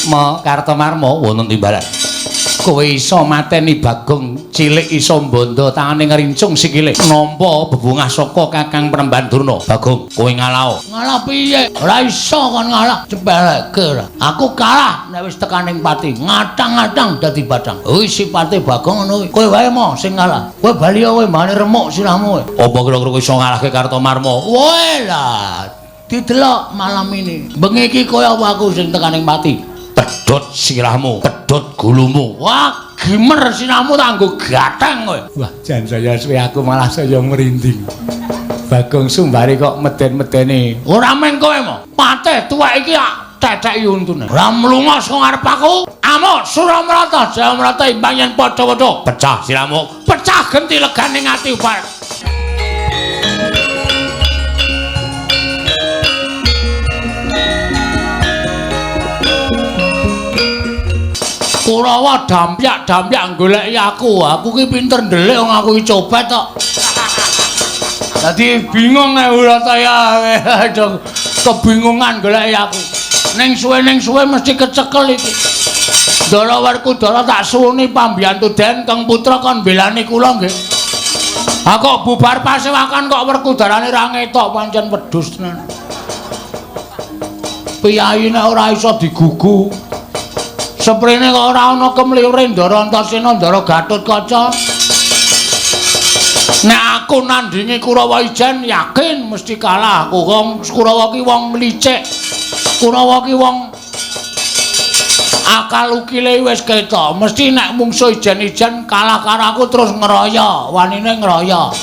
Ma Kartomarma wonten timbalan. Kowe iso mateni Bagong cilik iso mbondo tangane ngrincung sikile nampa bebungah saka Kakang Penemban Durna. Bagong, kowe ngalah. Ngalah piye? Ora iso kon ngalah, cepeleke ora. Aku kalah nek wis tekaning pati, ngatang-ngatang dadi batang. Kuwi sipate Bagong ngono kuwi. Kowe wae mo sing ngalah. Kowe bali kowe mbane remuk sirahmu kowe. Apa kira-kira kowe iso ngalahke Kartomarma? Woe lah, didelok malam ini. Bengi iki kowe apa aku sing tekaning pati? Pedhot sirahmu, pedhot gulumu. Wah, gimer sirahmu tak nggo gatheng kowe. Wah, jan saya suwe aku malah saya merinding. Bagong Sumbari kok meden-medeni. Ora meng kowe mo. Patih tuwek iki ak tetheki untune. Ora mlunga saka ngarep aku. Amuk Suramrata, Jayamrata imbang yen padha-padha. Pecah sirahmu, pecah genti legane ati upah. Kurawa dampyak-dampyak goleki aku. Aku ki pinter ndelik wong aku ki copet kok. Dadi bingung nek ora ya. Kebingungan goleki aku. Ning suwe mesti kecekel iki. Ndara Werkudara tak suwuni pambiyantu Den Kang Putra kon belani kula nggih. Ha kok bubar pasewakan kok Werkudarane ra ngetok pancen wedhus tenan. Piyayi nek ora iso digugu. Seprene kok ora ana kemliure Ndara Antasena Ndara Gatotkaca. Nek aku nandingi Kurawa ijen yakin mesti kalah aku. Wong Kurawa ki wong licik. Kurawa ki wong akal ukile wis ketok. Mesti nek mungsuh ijen-ijen kalah karo aku terus ngeroyo, wanine ngeroyo.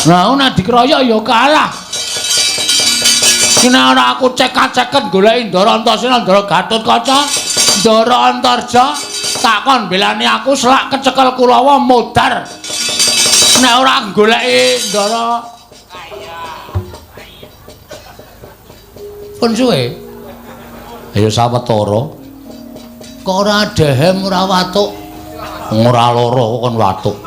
Lah nek dikeroyok ya kalah. Nek ora aku cekak-ceket goleki Ndara Antasena Ndara Gatotkaca, Ndara Antarja tak kon belani aku selak kecekel Kurawa modar. Nek ora goleki Ndara pun suwe. Ayo sawetara. Kok ora dehem ora watuk? Ora lara kok kon watuk.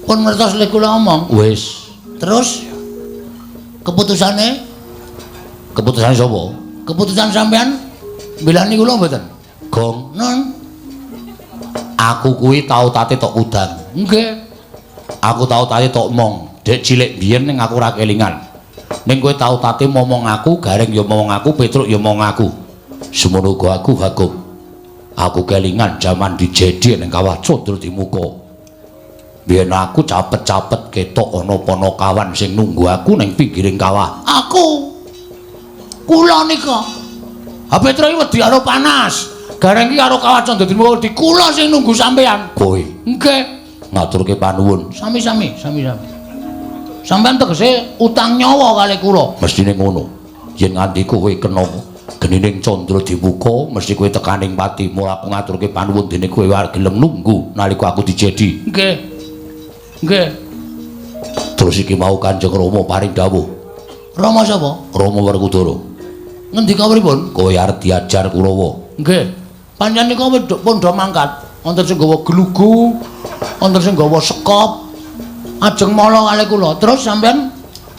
Pun ngertos lek kula omong. Wis. Terus keputusane? Keputusane sapa? Keputusan sampean mbelani kula mboten? Gong, non. Aku kuwi tau tate tok udan. Nggih. Aku tau tate tok mong. Dek cilik biyen ning aku ora kelingan. Ning kowe tau tate momong aku, Gareng ya momong aku, Petruk ya momong aku. Semono uga aku, Bagong. Aku kelingan jaman dijedi ning kawah Condro Dimuka. Biyen aku capet-capet ketok ana panakawan sing nunggu aku ning pinggiring kawah. Aku. Kula nika. Ha Petruk iki wedi karo panas. Gareng iki karo kawah Condro Dimuka wedi kula sing nunggu sampean. Kowe. Nggih. Ngaturke panuwun. Sami-sami, sami-sami. Sampean tegese utang nyawa kali kula. Mestine ngono. Yen nganti kowe kena genining Condro Dimuka, mesti kowe tekaning pati. Mula aku ngaturke panuwun dene kowe arep gelem nunggu nalika aku dijedi. Nggih. Nggih. Terus iki mau Kanjeng Rama paring dawuh. Rama sapa? Rama Werkudara. Ngendika pripun? Kowe arep diajar Kurawa. Nggih. Pancen nika pun do mangkat. Wonten sing gawa glugu, wonten sing gawa sekop. Ajeng mala kalih kula. Terus sampean?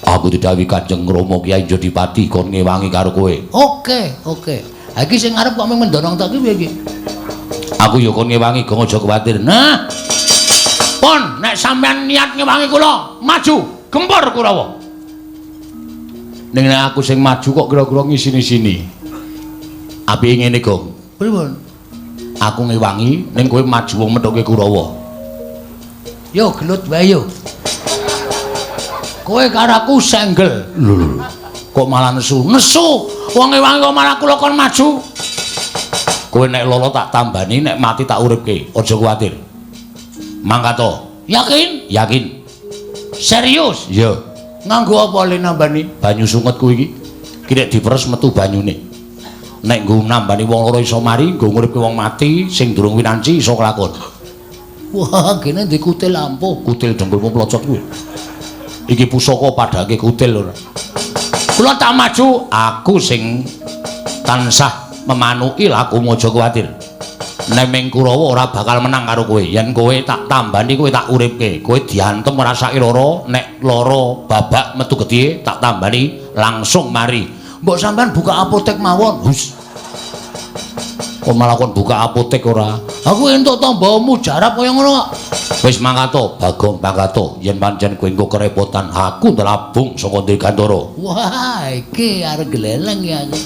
Aku didhawuhi Kanjeng Rama Kyai Jodipati kon ngewangi karo kowe. Oke, oke. Ha iki sing arep kok mung mendonong tok iki piye iki? Aku ya kon ngewangi, gong aja kuwatir. Nah. Pun nek sampean niat ngewangi kula, maju, gempur Kurawa. Ning nek aku sing maju kok kira-kira ngisini-sini. Apike ngene, Gong. Pripun? Aku ngewangi ning kowe maju wong methuke Kurawa. Yo gelut wae yo. Kowe karo aku senggel. Lho lho. Kok malah nesu? Nesu. Wong ngewangi kok malah kula kon maju. Kowe nek lolo tak tambani, nek mati tak uripke. Aja kuwatir. Mangkat to. Yakin? Yakin. Serius? Iya. Nganggo apa le nambani? Banyu sunget kuwi iki. Ki nek diperes metu banyune. Nek nggo nambani wong loro iso mari, nggo nguripke wong mati sing durung winanci iso kelakon. Wah, kene ndek kutil ampuh, kutil dengkulmu plocot kuwi. Iki pusaka padhake kutil ora. Kula tak maju, aku sing tansah memanuki lakumu aja kuwatir. Neming Kurawa ora bakal menang karo kowe. Yen kowe tak tambani, kowe tak uripke. Kowe diantem rasake lara, nek lara babak metu getih tak tambani langsung mari. Mbok sampean buka apotek mawon. Hus. Kok malah kon buka apotek ora? Aku entuk tamba mujarab kaya ngono kok. Wis mangkat to, Bagong mangkat to. Yen pancen kowe engko kerepotan, aku ndelabung saka Dirgantara. Wah, iki arep gleleng ya aku.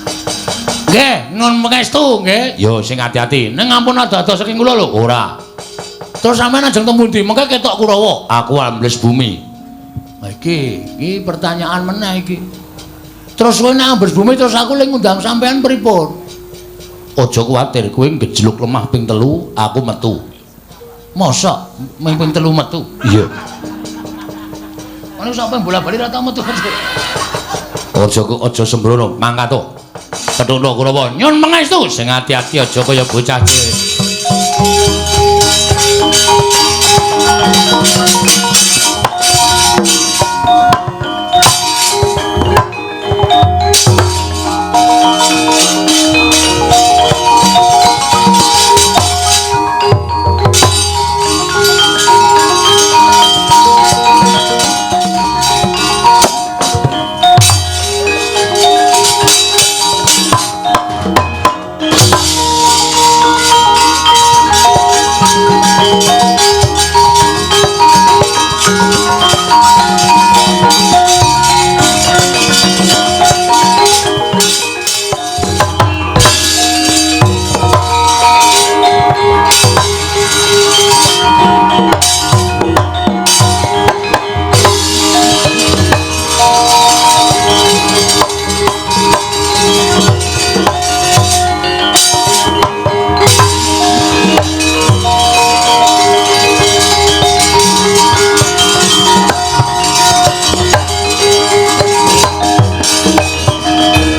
Nggih, nyuwun pangestu nggih. Ya sing ati-ati. Ning ampun ado-ado saking kula lho. Ora. Terus sampean ajeng teng pundi? Mengke ketok Kurawa. Aku ambles bumi. Lah iki, iki pertanyaan meneh iki. Terus kowe nek ambles bumi terus aku le ngundang sampean pripun? Aja kuwatir, kowe ngejluk lemah ping 3, aku metu. Mosok ming ping 3 metu? Iya. Ana sampe bola-bali ra tau metu. Aja sembrono, mangkat to. Kethukno Kurawa. Nyun pangestu, sing ati-ati aja kaya bocah cilik.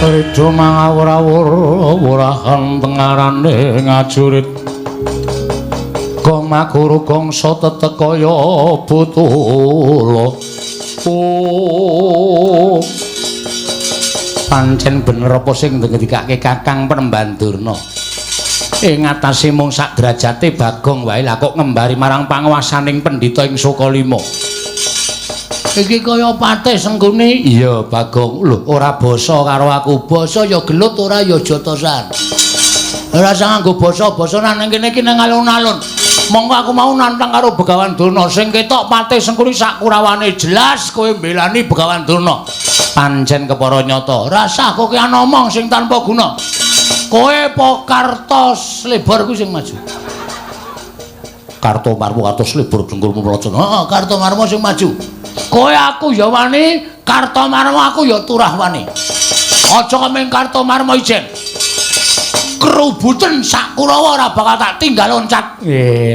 Redo mangawur-awur wurahan tengarane ngajurit. Gong maguru gongso tetek kaya butula. Oh. Pancen bener apa sing ngendikake Kakang Penemban Durna. Ing atase mung sak derajate Bagong wae lah kok ngembari marang panguwasaning pendhita ing Sukalima. Iki kaya patih Sengkuni. Iya, Bagong. Lho, ora basa karo aku. Basa ya gelut ora ya jotosan. Ora usah nganggo basa-basa nang kene iki nang alun-alun. Monggo aku mau nantang karo Begawan Durna. Sing ketok patih Sengkuni sak kurawane jelas kowe mbelani Begawan Durna. Pancen kepara nyata. Rasah kowe ngomong sing tanpa guna. Kowe po Karto Slebor kuwi sing maju. Karto Marmo Karto Slebor dengkulmu mlocon. Heeh, Karto Marmo sing maju. Kowe aku ya wani, Karto Marmo aku ya turah wani. Aja kemeng Karto Marmo ijen. Kerubuten sak Kurawa ora bakal tak tinggal loncat.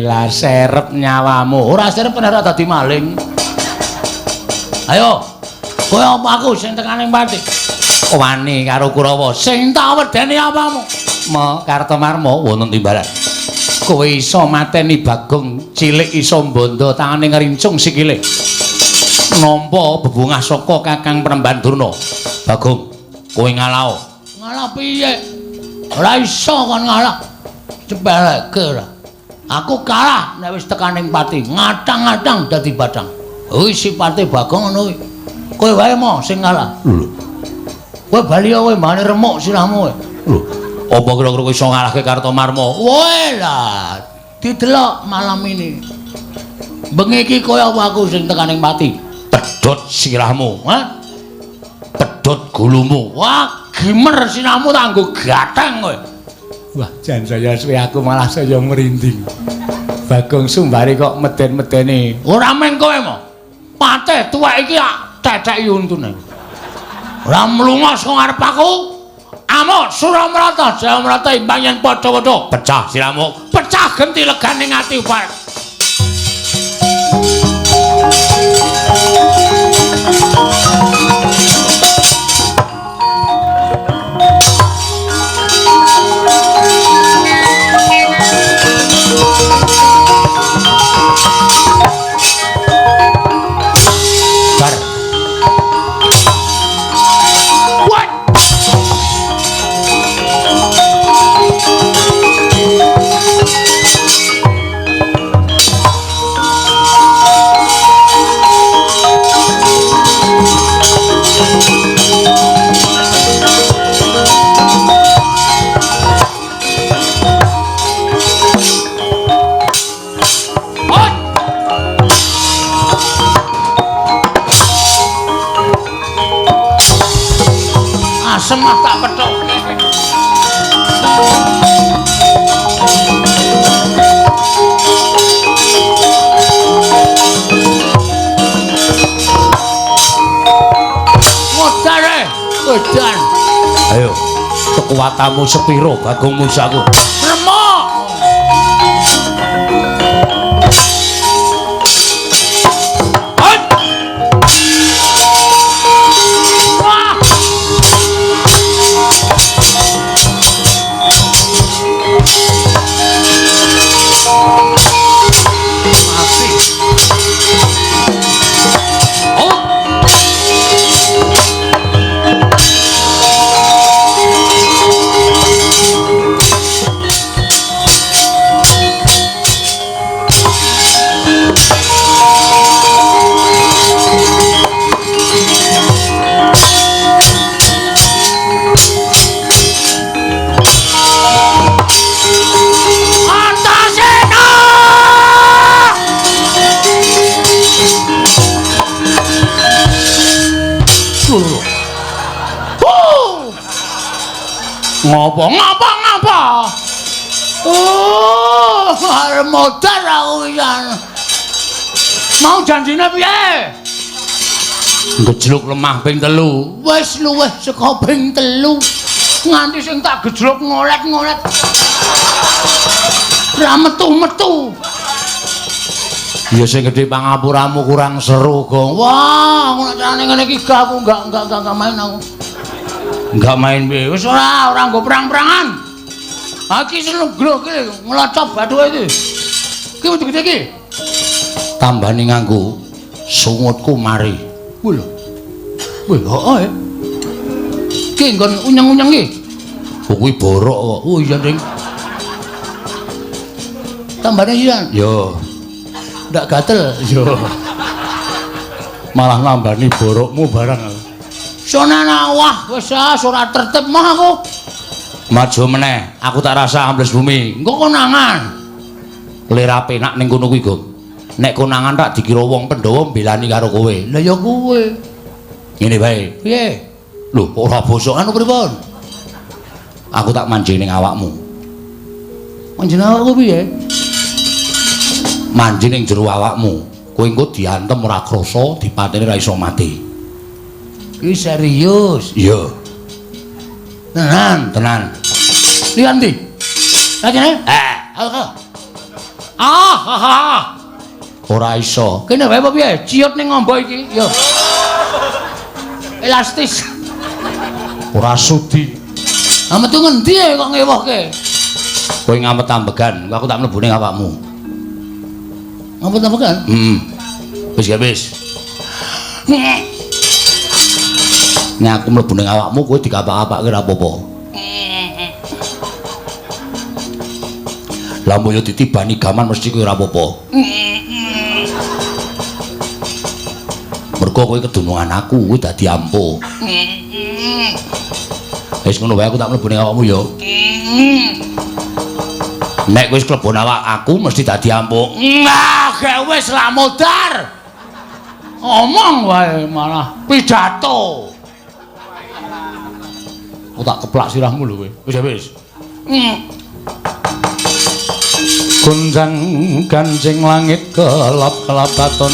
Lah serep nyawamu. Ora serep ora dadi maling. Ayo. Kowe apa aku sing tekaning pati? Wani karo Kurawa. Sing tak wedeni apamu? Mo Karto Marmo wonten timbalan. Kowe iso mateni Bagong cilik iso mbondo tangane ngrincung sikile. Nampa bebungah saka Kakang Penemban Durna. Bagong, kowe ngalao. Ngalah piye? Ora iso kon ngalah. Cepeleke ora. Aku kalah nek wis tekaning pati, ngatang-ngatang dadi bathang. Kuwi sipate Bagong ngono kuwi. Kowe wae mo sing ngalah. Lho. Kowe bali kowe mbane remuk sirahmu kowe. Lho, apa kira-kira kowe iso ngalahke Karto Marmo? Woe lah, didelok malam ini. Bengi iki kaya apa aku sing tekaning pati? Pedhot sirahmu, ha? Pedhot gulumu. Wah, gimer sirahmu tak nggo gatheng kowe. Wah, jan saya suwe aku malah saya merinding. Bagong Sumbare kok meden-medeni. Ora meng kowe mo. Patih tuwek iki tetheki untune. Ora mlunga saka ngarep aku. Amuk Suramrata, Jayamrata imbang yen padha-padha. Pecah sirahmu, pecah genti legane ati upar. Bar. What? Modare, edan. Ayo, kekuatanmu sepiro Bagong Musaku? Remuk. Wah! Mati. Oh. Antasena! Huh! Ngopo? Ngapa ngapa? Oh, arep modar aku pisan. Mau janjine piye? Gejluk lemah ping 3. Wis luwih saka ping 3. Nganti sing tak gejluk ngolet-ngolet. Ra metu-metu. Ya sing gedhe pangapuramu kurang seru, Gong. Wah, aku nek carane ngene iki gak aku enggak main aku. Enggak main piye? Wis ora nggo perang-perangan. Ha iki seneng glok iki nglocop bathuke iki. Iki wis gede iki. Tambane nganggo sungutku mari. Wih lho. Wih, heeh. Iki nggon unyeng-unyeng iki. Kuwi borok kok. Oh iya, Ding. Tambane iya. Yo. Ndak gatel. Yo. Malah nambani borokmu barang. Sonana wah wis ah ora tertib mah aku. Maju meneh, aku tak rasa ambles bumi. Engko konangan. Lera penak ning kono kuwi, Gong. Nek konangan tak dikira wong Pandhawa mbelani karo kowe. Lah ya kowe. Ngene wae. Piye? Lho, kok ora bosok Anu pripun? Aku tak manjing ning awakmu. Manjing awakku piye? Manjing ning jero awakmu. Kowe engko diantem ora krasa, dipateni ora iso mati. Iki serius. Iya. Tenan, tenan. Liyan ndi? Lah kene? Eh, Ah, ha ha. Ora iso. Kene wae apa piye? Ciut ning ngombo iki. Yo. Elastis. Ora sudi. Ah metu ngendi e kok ngewohke? Kowe ngamet ambegan, aku tak mlebu ning awakmu. Ngamet ambegan? Heeh. Wis ya wis. Nek aku mlebu ning awakmu kowe dikapak-kapake ora apa-apa. Lah mbok yo ditibani gaman mesti kowe ora apa-apa. Mergo kowe kedunungan aku, kowe dadi ampuh. Wis ngono wae aku tak mlebu ning awakmu ya. Nek kowe wis klebon awak aku mesti dadi ampuh. Nah, gek wis lah modar. Omong wae malah pidato. Aku tak keplak sirahmu lho kowe. Wis wis. Gonjang ganjing langit kelap-kelapaton.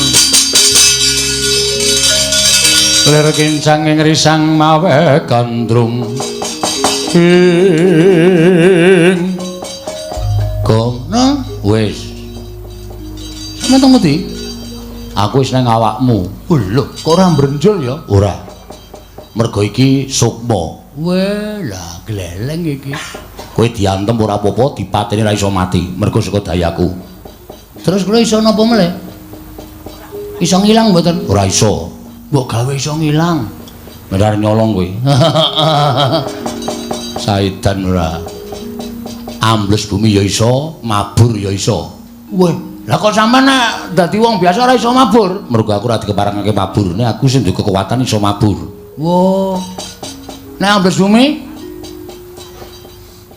Lir kincang ing risang mawe gandrung. Ing Gong, nah, wis. Sampeyan teng ngendi? Aku wis nang awakmu. Lho, kok ora mbrenjol ya? Ora. Mergo iki sukma. Weh, lah gleleng iki. Kowe diantem ora apa-apa, dipateni ora iso mati, mergo saka dayaku. Terus kula iso napa meleh? Iso ngilang mboten? Ora iso. Mbok gawe iso ngilang. Benar nyolong kowe. Saidan ora. Ambles bumi ya iso, mabur ya iso. Weh, lah kok sampean nek dadi wong biasa ora iso mabur? Mergo aku ora dikeparengake mabur. Nek aku sing duwe kekuatan iso mabur. Wah. Nek ambles bumi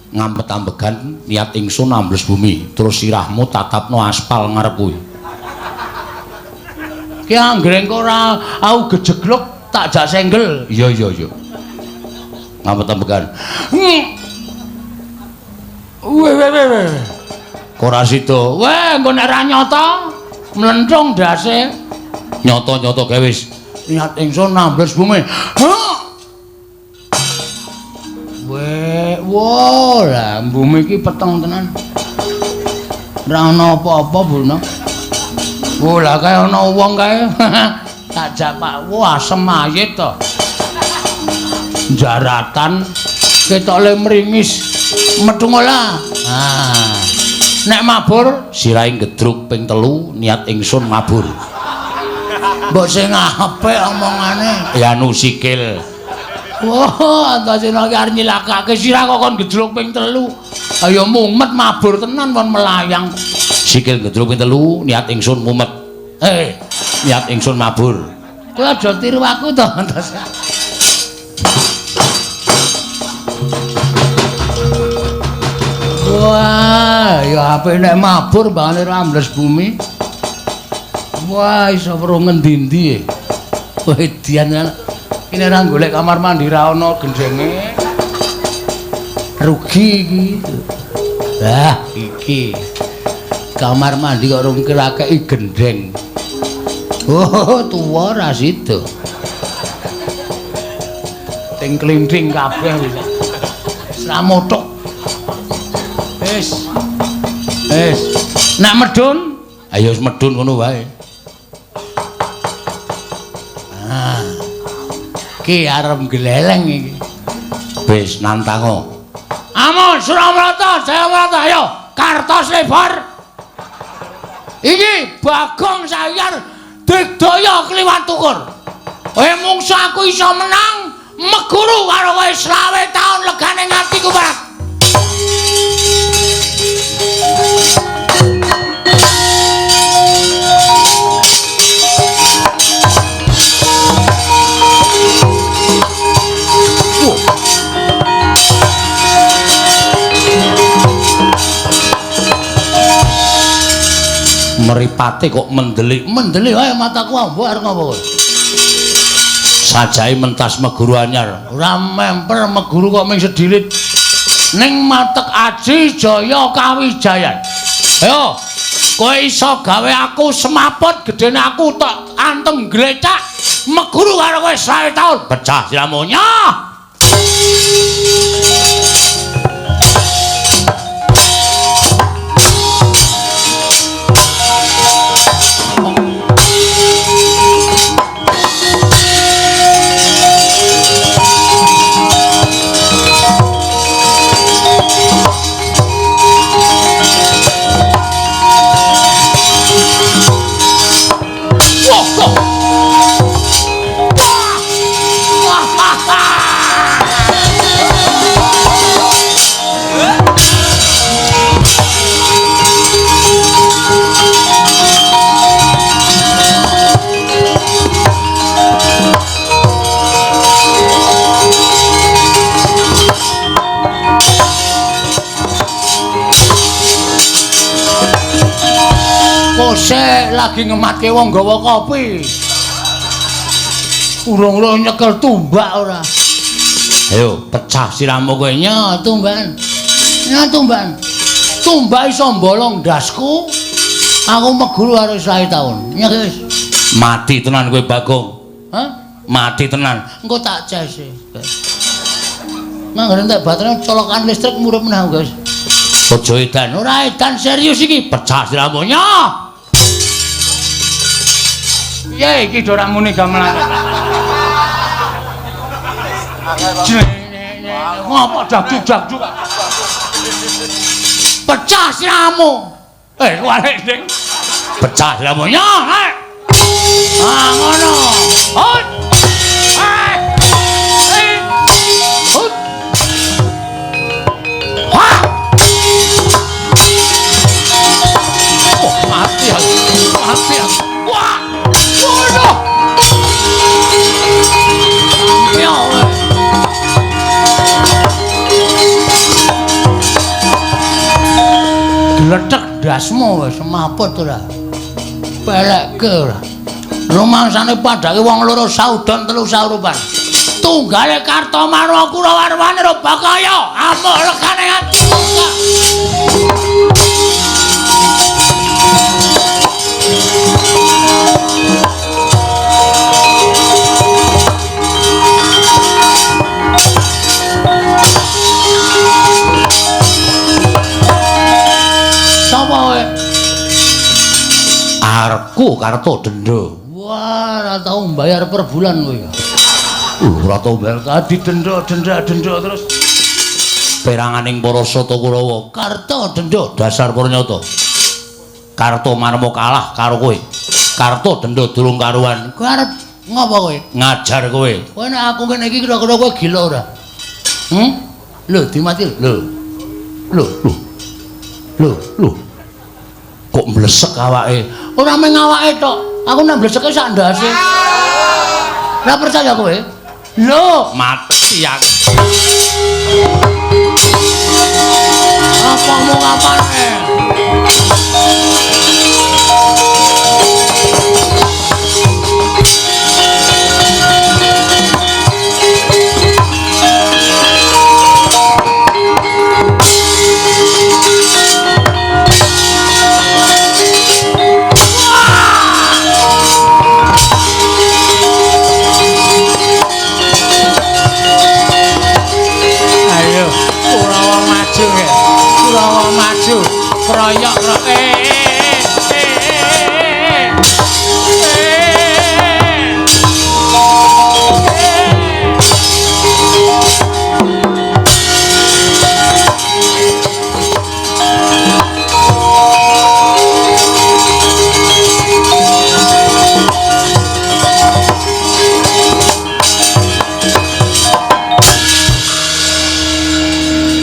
ngampet ambegan niat ingsun ambles bumi, terus sirahmu tatapno aspal ngarep kuwi. Ki anggere engko ora aku gejegluk tak jak senggel. Iya iya iya. Ngampet-ambekan. Weh weh weh. Ora sida. Weh, engko nek ra nyata mlenthung ndase. Nyata-nyata gawe wis. Niat ingsun nambles bumi. Weh, wo, lah bumi iki peteng tenan. Ora ana apa-apa, Buna. Wo, lah kae ana wong kae. Tak jak Pak, wo asem mayit to. Jaratan ketok le mringis. Metu lah. Ah. Nek mabur sirahe gedruk ping 3, niat ingsun mabur. Mbok sing apik omongane. Ya anu sikil. Wah, Antasena iki arep nyilakake sirah kok kon gedruk ping 3. Ayo mumet mabur tenan kon melayang. Sikil gedruk ping 3, niat ingsun mumet. Niat ingsun mabur. Kowe aja tiru aku to, Antasena. Wah, ya apik nek mabur mbangane ra ambles bumi. Wah, iso weruh ngendi-endi. Wedian. Ini ora golek kamar mandi ra ana gendenge. Rugi iki. Lah, iki. Kamar mandi kok rung kirakeki gendeng. Oh, tuwa ra sida. Ting klinting kabeh wis. Ra mothok. Wis. Wis. Nak medun, ayo wis medun ngono wae. Ah. Ki arep gleleng iki. Wis nantango. Amon Suramrata, Jayamrata, ayo kartos lebar. Iki Bagong Sayar digdaya kliwat tukur. Kowe mungsu aku iso menang meguru karo kowe 20 taun legane ngatiku, Pak. Meripate kok mendelik. Mendelik wae mataku ambo arep ngopo kowe? Sajae mentas meguru anyar. Ora memper meguru kok ming sedilit. Ning matek aji jaya kawijayan. Ayo, kowe iso gawe aku semaput gedene aku tok antem glecak meguru karo kowe 100 taun. Pecah siramu nyoh. Kosek lagi ngematke wong gawa kopi. Urung-urung nyekel tumbak ora. Ayo pecah siramu kowe nya tumbakan. Nya tumbakan. Tumbak iso mbolong ndasku. Aku meguru karo 100 taun. Nya wis. Mati tenan kowe Bagong. Hah? Mati tenan. Engko tak cese. Manggen entek baterainya colokan listrik murup meneh, guys. Aja edan. Ora edan serius iki. Pecah siramu nya. Piye iki ora muni gamelan. Ngopo dak-dak-dak. Pecah siramu. Kuwalik ding. Pecah siramu nya. Ah ngono. Hut. Hut. Wah. Oh, mati aku. Mati aku. Wah. Waduh. Ya. Gletek ndasmu wis semaput ora. Pelekke ora. Rumangsane padake wong loro saudon telu saurupan. Tunggale Kartomarma Kurawarwane Rubakaya amuk legane ati. Sapa kowe? Arku Karto Dendo. Wah, ora tau mbayar per bulan kowe. Ora tau mbayar tadi denda denda denda terus. Peranganing para Sata Kurawa, Karto Dendo dasar purnyata. Kartomarma kalah karo kowe. Karto Dendo durung karuan. Kowe arep ngopo kowe? Ngajar kowe. Kowe nek aku ngene iki kira-kira kowe gila ora? Lho, dimati lho. Lho, lho. Lho, lho. Kok mblesek awake? Ora mung awake tok. Aku nek mbleseke sak ndase. Ora percaya kowe? Lho, mati aku. Apa mau kapane? Maju, kroyok,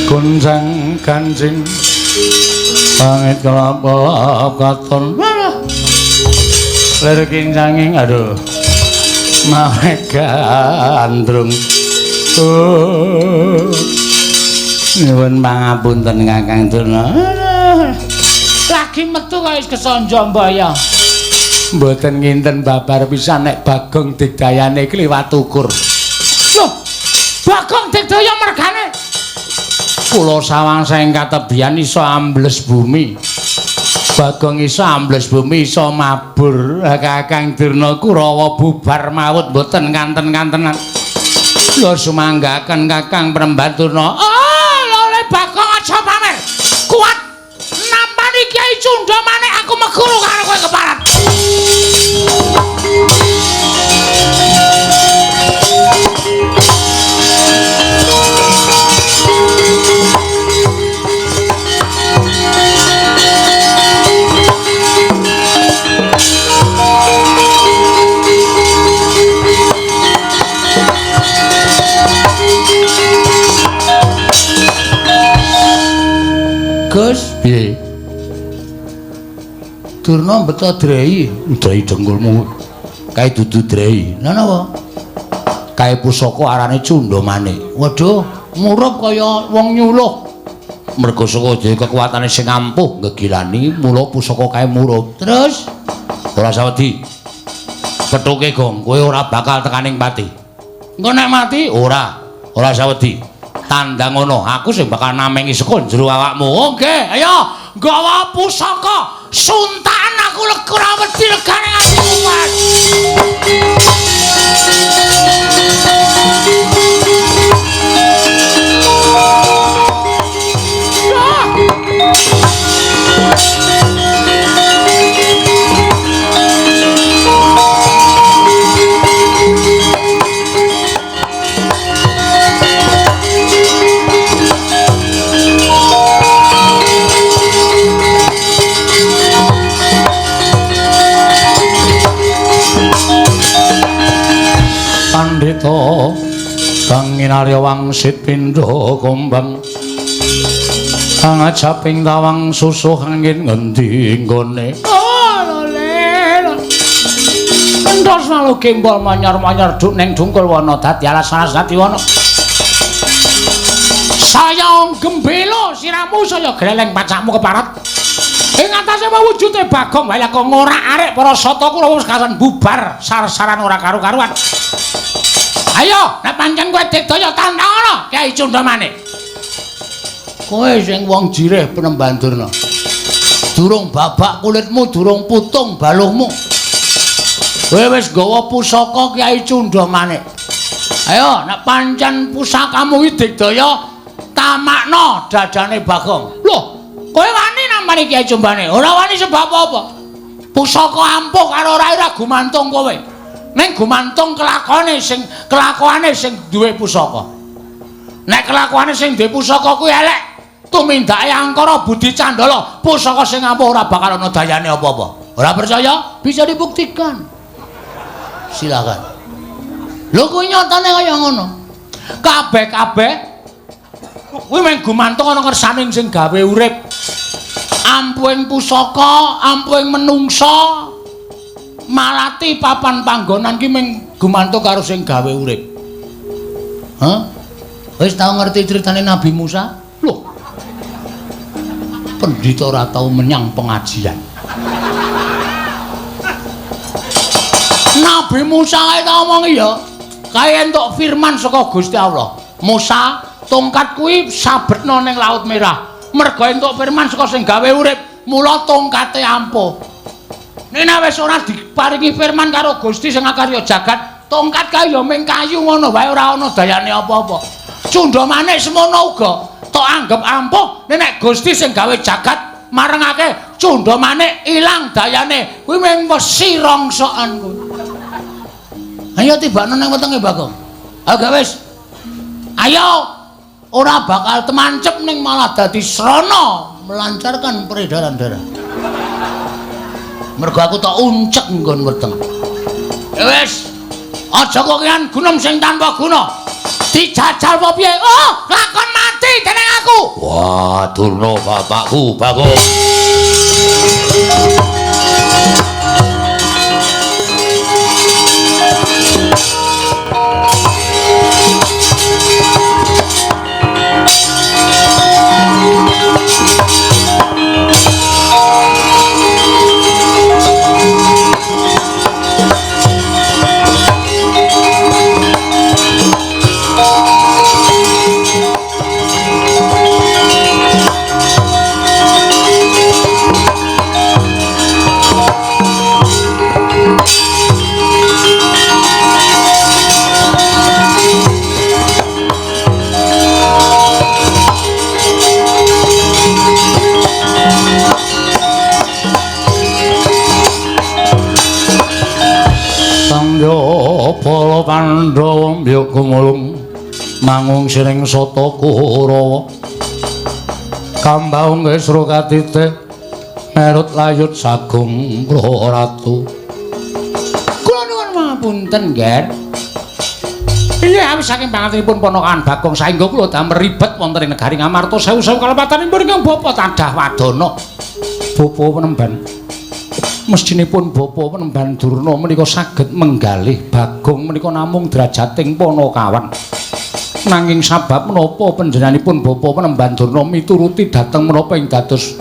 Gonjang ganjing pangit kelapa katon lir kincanging aduh mawe gandrung. Nyuwun pangapunten Kakang Durna. Lagi metu kok wis kesanja mbaya. Mboten nginten babar pisan nek Bagong Digdayane iki liwat ukur. Loh, Bagong Digdaya mergane kula sawang saking katebian iso ambles bumi. Bagong iso ambles bumi iso mabur. Kakang Durna Kurawa bubar mawut mboten kanten-kantenan. Kula sumanggaken Kakang Premban Durna. Oh, lho Bagong aja pamer. Kuat nampani Kyai Cundha manik aku meguru karo kowe keparat. Gus, piye? Durna beto drei, drei dengkulmu. Kae dudu drei. Lha napa? Kae pusaka arane Cundha Manik. Waduh, murup kaya wong nyuluh. Mergo saka dhewe kekuatane sing ampuh ngegilani, mula pusaka kae murup. Terus ora sawedi. Pethuke gong, kowe ora bakal tekaning pati. Engko nek mati ora, ora sawedi. Tandang ngono, aku sing bakal namengi saka jero awakmu. Oke, ayo nggawa pusaka. Suntakan aku ora wedi legane atiku, Mas. Pandhita kang nginarya wangsit pindha kumbang kang ajaping tawang susuh angin ngendi nggone. Oh lho. Entos lalu gembol manyar-manyar duk ning dungkul wana dadi alas-alas dadi wana. Saya gembelo siramu saya greleng pacakmu keparat. Ing atase mewujute Bagong wae kok ngorak-arik para sata Kurawa wis kasan bubar sar-saran ora karu-karuan. Ayo, nek pancen kowe digdaya tantang Kyai Cundamane. Kowe sing wong jirih Penemban Durna. Durung babak kulitmu, durung putung baluhmu. Kowe wis nggawa pusaka Kyai Cundamane. Ayo, nek pancen pusakamu iki digdaya, tamakno dadane Bagong. Loh, kowe wani nampani Kyai Cumbane? Ora wani sebab apa? Pusaka ampuh karo ora ora gumantung kowe. Ning gumantung kelakone sing kelakuane sing duwe pusaka. Nek kelakuane sing duwe pusaka kuwi elek, tumindake angkara budi candala, pusaka sing ampuh ora bakal ana dayane apa-apa. Ora percaya? Bisa dibuktikan. Silakan. Lho kuwi nyatane kaya ngono. Kabeh-kabeh kuwi mung gumantung ana kersane sing gawe urip. Ampuhing pusaka, ampuhing menungsa, malati papan panggonan ki mung gumantung karo sing gawe urip. Hah? Wis tau ngerti critane Nabi Musa? Loh. Pendhita ora tau menyang pengajian. Nabi Musa kae tak omongi ya. Kae entuk firman saka Gusti Allah. Musa, tongkat kuwi sabetna ning Laut Merah. Merga entuk firman saka sing gawe urip, mula tongkate ampuh. Nek wis ora diparingi firman karo Gusti sing akarya jagat, tongkat kae ya mung kayu ngono wae ora ana dayane apa-apa. Cundha manik semono uga tok anggep ampuh, nek Gusti sing gawe jagat marengake cundha manik ilang dayane, kuwi mung wesi rongsokan kuwi. Ayo tibakno nang wetenge Bagong. Ayo gak wis. Ayo ora bakal temancep ning malah dadi srana melancarkan peredaran darah. Mergo aku tak uncek nggon weteng. Ya wis. Aja kokean gunem sing tanpa guna. Dijajal apa piye? Oh, lakon mati dening aku. Wah, Durna bapakku, Bagong. Para Pandhawa mbyuk gumulung mangung siring sata Kurawa kambaung kesra katite merut layut sagung ratu. Kula nuwun pangapunten, Nger. Iya, awis saking pangatenipun ponakan Bagong saengga kula damel ribet wonten ing negari Ngamarta sewu-sewu kalepatanipun ingkang bapa tadah wadana. Bapa Penemban. Mestinipun Bapa Penemban Durna menika saged menggalih Bagong menika namung drajating panakawan. Nanging sabab menapa panjenenganipun Bapa Penemban Durna mituruti dhateng menapa ing dados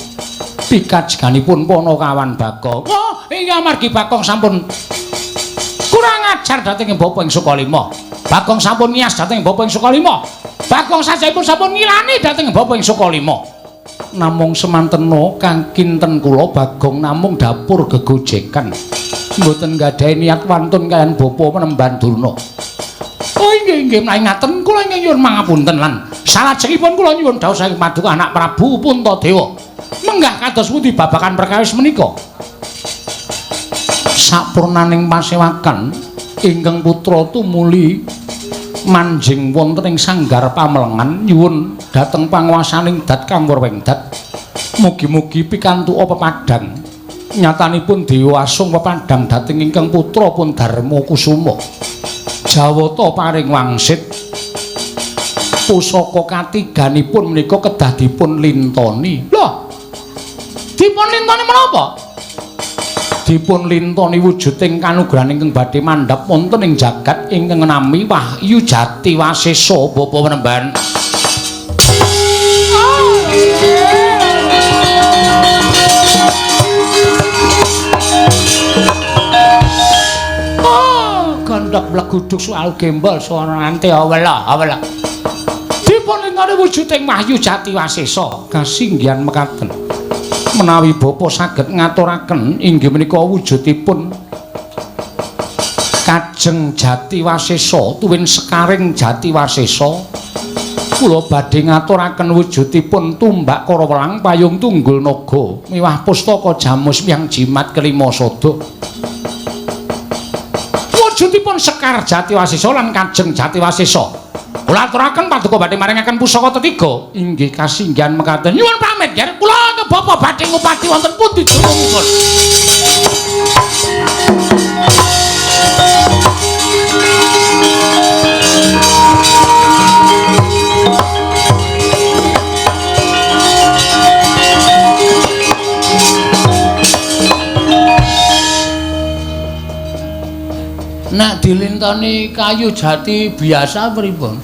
pikajenganipun panakawan Bagong? Oh, iya amargi Bagong sampun kurang ajar dhateng Bapa ing Sukalima. Bagong sampun ngiyas dhateng Bapa ing Sukalima. Bagong sajaipun sampun ngilani dhateng Bapa ing Sukalima. Namung semantena kang kinten kula Bagong namung dapur gegojekan. Mboten nggadahi niat wantun kaliyan Bapa Penemban Durna. Oh inggih inggih menawi ngaten kula ingkang nyuwun mangapunten lan salajengipun kula nyuwun dawuh saking paduka anak Prabu Puntadewa. Menggah kados pundi babagan perkawis menika? Sapurnaning pasewakan ingkang putra tumuli manjing wonten ing sanggar pamelengan nyuwun dhateng panguwasaning dat kang wengdat. Mugi-mugi pikantuk pepadang. Nyatanipun Dewa Asung pepadang dhateng ingkang putra pun Darma Kusuma. Jawata paring wangsit pusaka katiganipun menika kedah dipun lintoni. Lho, dipun lintoni menapa? Dipun lintoni wujuding kanugrahan ingkang badhe mandhap wonten ing jagat ingkang nami Wahyu Jati Wasesa Bapa Penemban. Oh, gondok guduk sualu gembol suara nante awela awela. Dipun lintani wujuding Wahyu Jati Wasesa kasinggihan mekaten. Menawi bapa saged ngaturaken inggih menika wujudipun Kajeng Jati Wasesa tuwin sekaring Jati Wasesa. Kula badhe ngaturaken wujudipun tumbak Karawelang payung tunggul naga miwah pustaka jamus yang jimat kelima sada. Wujudipun Sekar Jati Wasesa lan Kajeng Jati Wasesa. Kula aturaken paduka badhe maringaken pusaka tetiga inggih kasinggihan mekaten. Nyuwun pamit ger kula ke bapa badhe ngupati wonten pundi dunungipun. Nek dilintoni kayu jati biasa pripun?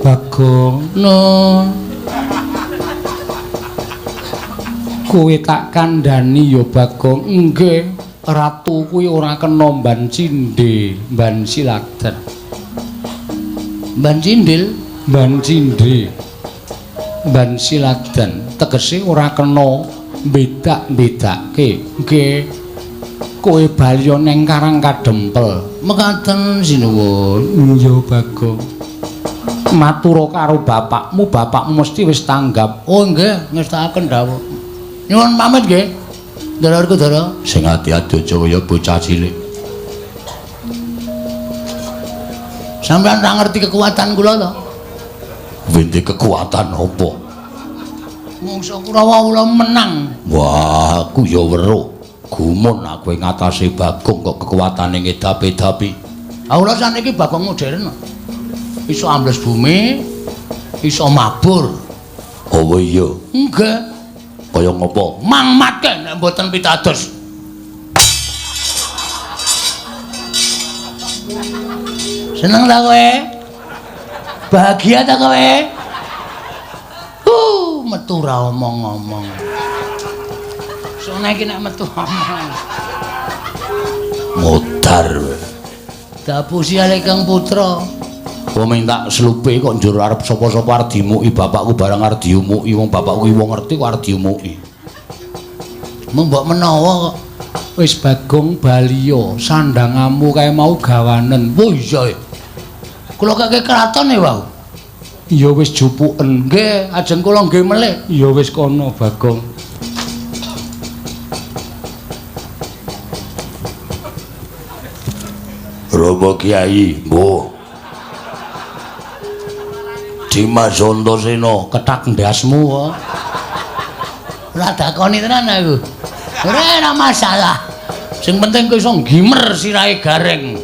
Bagong, nun. Kowe tak kandhani ya Bagong. Nggih, ratu kuwi ora kena mban cindhe, mban siladen. Mban cindil, mban cindhe. Mban siladen tegese ora kena bedak-bedake. Nggih. Kowe bali neng Karang Kadempel. Mekaten sinuwun. Iya Bagong. Matura karo bapakmu, bapakmu mesti wis tanggap. Oh nggih, ngestakaken dawuh. Nyuwun pamit nggih. Ndara Werkudara. Sing ati-ati aja kaya bocah cilik. Sampeyan ora ngerti kekuatan kula to? Wende kekuatan apa? Mungsa Kurawa kula menang. Wah, aku ya weruh. Gumun aku ing ngatasé Bagong kok kekuatane ngedapi-dapi. Ha kula saniki Bagong modern. Iso ambles bumi, iso mabur. Oh iya. Nggih. Kaya ngopo? Mangmatke nek mboten pitados. Seneng ta kowe? Bahagia ta kowe? Metu ra omong-omong. Sone iki nek metu omong. Modar. Dapusi ale Kang Putra. Kowe minta slupe kok njur arep sapa-sapa arep dimuki bapakku barang arep diumuki wong bapakku ki wong ngerti kok arep diumuki. Mung mbok menawa kok. Wis Bagong baliya, sandangamu kae mau gawanen. Oh iya. Kula kake kraton e wau. Ya wis jupuken. Nggih, ajeng kula nggih melih. Ya wis kono Bagong. Romo Kiai, mbuh. Dimas Antasena kethak ndasmu kok. Ora dakoni tenan aku. Ora masalah. Sing penting kowe iso nggimer sirahe Gareng.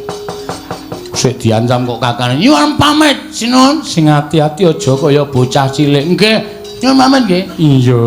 Sik diancam kok kakane. Nyuwun pamit, Sinun. Sing ati-ati aja kaya bocah cilik. Nggih, nyuwun pamit nggih. Iya.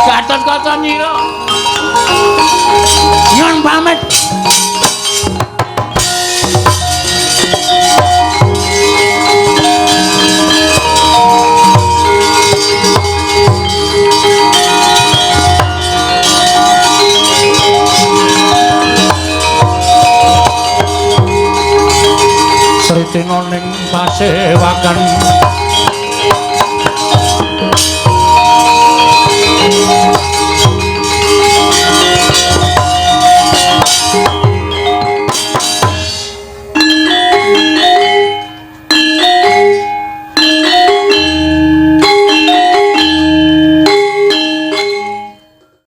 Gatot-kaca nyira. Nyun pamit. Tina ning pasewakan.